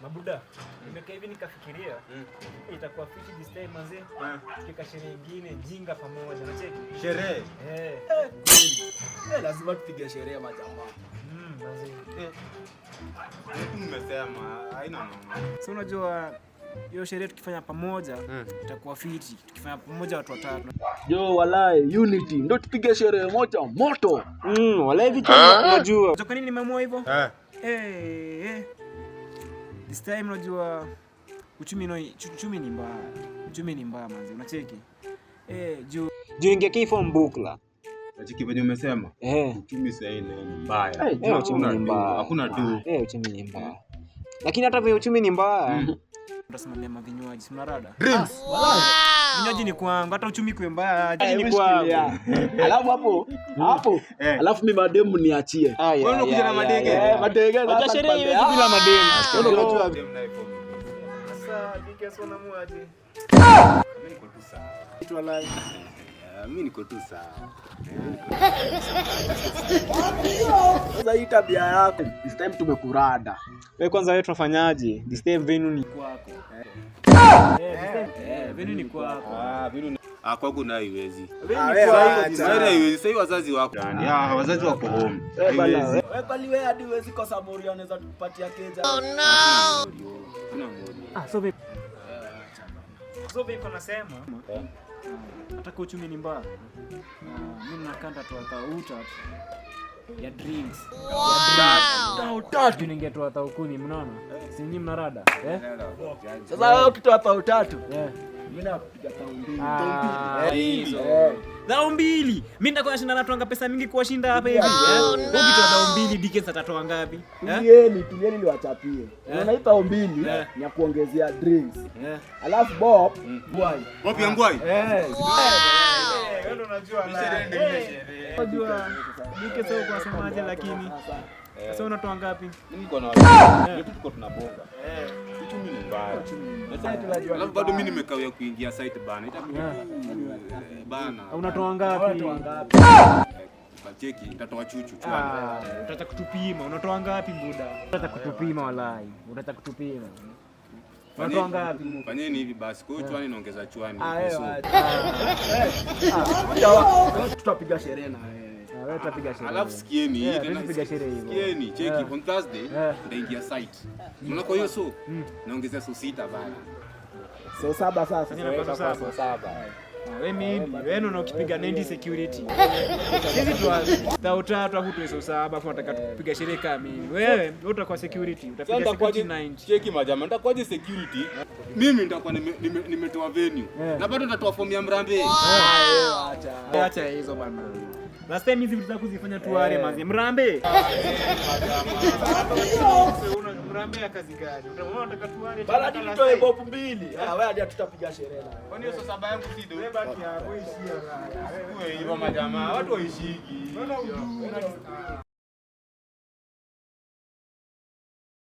Mabuda, nimekaa hivi nikafikiria itakuwa fiti this time, manze. Tukika sherehe ingine jinga pamoja, unacheki? Sherehe. Eh. Eh, lazima tupige sherehe, majamaa. Manze. Vitu mmesema haina noma. So unajua hiyo sherehe tukifanya pamoja itakuwa fiti. Tukifanya pamoja watu watatu. Jo, walai, unity ndo tupige sherehe moja moto. Walai vitu unajua. Unajua kwa nini nimeamua hivyo? Eh. Eh, eh. This time unajua uchumi no, uchumi ni mbaya. Uchumi ni mbaya, manze, unacheki? Eh, juu ingia form bukla. Nachiki venye umesema. Uchumi sasa ni mbaya. Eh, uchumi ni mbaya. Hakuna tu. Eh, uchumi ni mbaya. Lakini hata vile uchumi ni mbaya, utasimamia mavinywaji, si mnarada? Drinks. Vinywaji ni kwangu, hata uchumi kuwe mbaya, Eh, ni kwangu. Alafu hapo hapo, alafu mi mademu niachie. Wewe unakuja na madege. Eh, madege sasa. Unajua sherehe haiwezi bila mademu. Wewe unajua. Sasa DK sio unamuaje? Mimi niko tu sawa. Mimi niko tu sawa. Sasa hii tabia yako, this time tumekurada. Wewe kwanza, wewe tunafanyaje? This time venue ni kwako. Eh, venue ni kwako. Ah, vile ah, kwangu nayo haiwezi. Venue ni kwako. Sasa haiwezi. Sasa wazazi wako. Ah, wazazi wako home. Haiwezi. Wewe kwani wewe hadi huwezi kosa morio anaweza tukupatia keja? Kuna morio. Ah, so vipi? So vipi nasema? Hata kwa uchumi ni mbaya. Mimi nakanda tu hata utatu ya drinks. Tao tatu. Ningetoa tao 10, mnaona? Si nyinyi mnarada? Eh? Sasa wewe ukitoa tao 3, mimi nakupiga tao 2. Ah, Hizo. 2,000. Mimi nitakuwa nashinda natwanga pesa mingi kuwashinda hapa hivi. Eh? Wewe ukitoa 2,000, Dickens atatoa ngapi? Eh? Tulieni, tulieni niwachapie. Unaona hii tao 2 ni ya kuongezea drinks. Alafu Bob, boy. Bob ya ngwai. Eh. Wewe ndo unajua la. Unajua Dickens wewe kwa semaje, lakini sasa unatoa ngapi? Mimi niko na watu. Yetu tuko tunabonga. Uchumi ni mbaya. Alafu bado mimi nimekawia kuingia site bana. Itabidi bana. Unatoa ngapi? Bacheki nitatoa chuchu chwani. Ah, utataka kutupima. Unatoa ngapi, buda? Utataka kutupima walai. Utataka kutupima. Unatoa ngapi? Fanyeni hivi basi. Kwa hiyo chwani naongeza chwani. Ah, So, tutapiga sherehe na wewe. Ah, wewe utapiga sherehe. Alafu sikieni hii Yeah, tena. tuwezi piga sherehe hivyo. Sikieni, cheki on Thursday nitaingia site. Unaona kwa hiyo so naongezea so 6 bana. So 7 sasa. Fanya kwa so 7. Ah, wewe maybe wewe ndio ukipiga 90 security. Sisi tu 3,000 afu tuwe so 7 afu nataka tukupiga sherehe kama mimi. Wewe wewe utakuwa security, utapiga security 90. Cheki majamaa, nitakuwaje security? Mimi nitakuwa nimetoa venue. Na bado nitatoa form ya Mrambe. Acha. Acha hizo bana. Last time hizi vitu za kuzifanya tuare manzi. Mrambe. Mrambe ya kazi gani? Utaona unataka tuare. Bana hadi nitoe bob 2. Ah, wewe hadi tutapiga sherehe na wewe. Kwani hiyo so 7 yangu si ndio? Wewe baki hapo ishia. Wewe hivyo majamaa, watu waishiki. Mbona ujui?